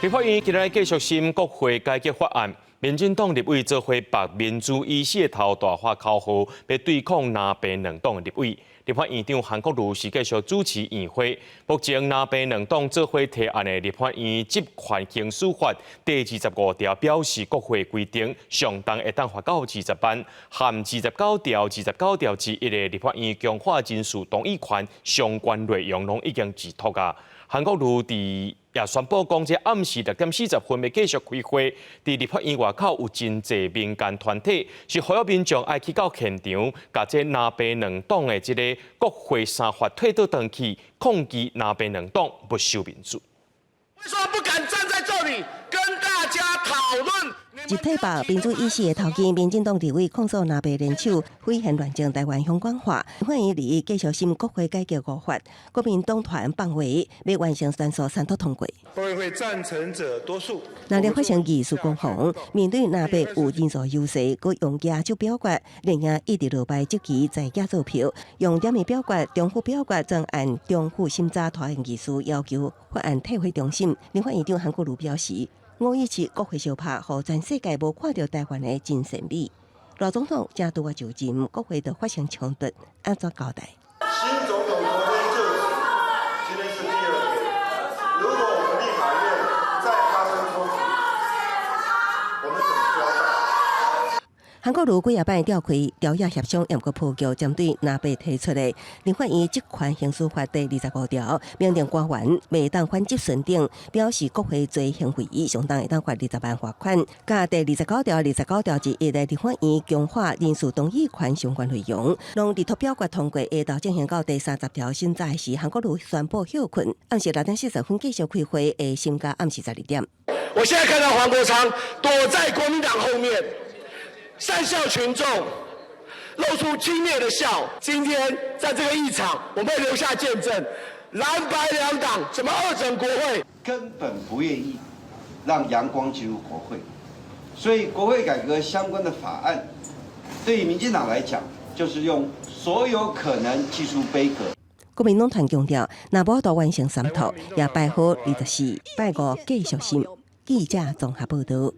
立法院今日繼續審國會改革法案，民進黨立委做伙縛民主醫師的頭大喊口號，欲對抗藍白兩黨的立委。立法院長韓國瑜是繼續主持院會。目前藍白兩黨做伙提案的立法院職權行使法第25條表示，國會規定上重會當罰到二十萬，含二十九條、29條之一的立法院強化人事同意權相關內容，攏已經置妥啊。韓國瑜佇也宣布講，這暗時6點40分欲繼續開會。佇立法院外口有真濟民間團體，是呼籲民眾愛去到現場，共這藍白兩黨的這個國會三法退倒轉去，抗議藍白兩黨沒收民主。為什麼不敢站在這裡跟大家討論？集體縛民主醫師的頭肩，民進黨立委控訴藍白聯手毀言亂政台灣香港化，立法院日繼續審國會改革五法，國民黨團放話欲完成三訴三讀通過。會會贊成者多數。若咧發生議事攻防，面對藍白有人數優勢，閣用舉手表決，連夜一直落敗積極在家做票，用點名表決、重複表決，專案重複審查拖延議事，要求法案退回重審。立法院長韓國瑜表示，5.17國會相拍，予全世界無看著台灣的真善美。賴總統才拄仔就任，國會就發生衝突，按怎交代？新總統昨天就職，今天是第二天。如果我們立法院再發生衝突，我們怎麼交代？韓國瑜幾仔擺召開朝野協商，毋過破局針對藍白提出的立法院職權行使法第25條，明定官員袂當反質詢等，表示國會罪行會議上重會當罰20萬罰款。佮第29條、29條之一的立法院強化人事同意權相關內容，攏佇投表決通過，下晝進行到第30條審查時，韓國瑜宣布歇睏，暗時6點40分繼續開會，會審到暗時12點。我現在看到黃國昌躲在國民黨後面。訕笑群眾，露出輕蔑的笑。今天在這個議場，我們會留下見證。藍白兩黨怎麼惡整國會？根本不願意讓陽光進入國會，所以國會改革相關的法案，對於民進黨來講，就是用所有可能技術杯葛。國民黨團強調，若無法完成三讀，也擺好24、拜五繼續審。記者綜合報道。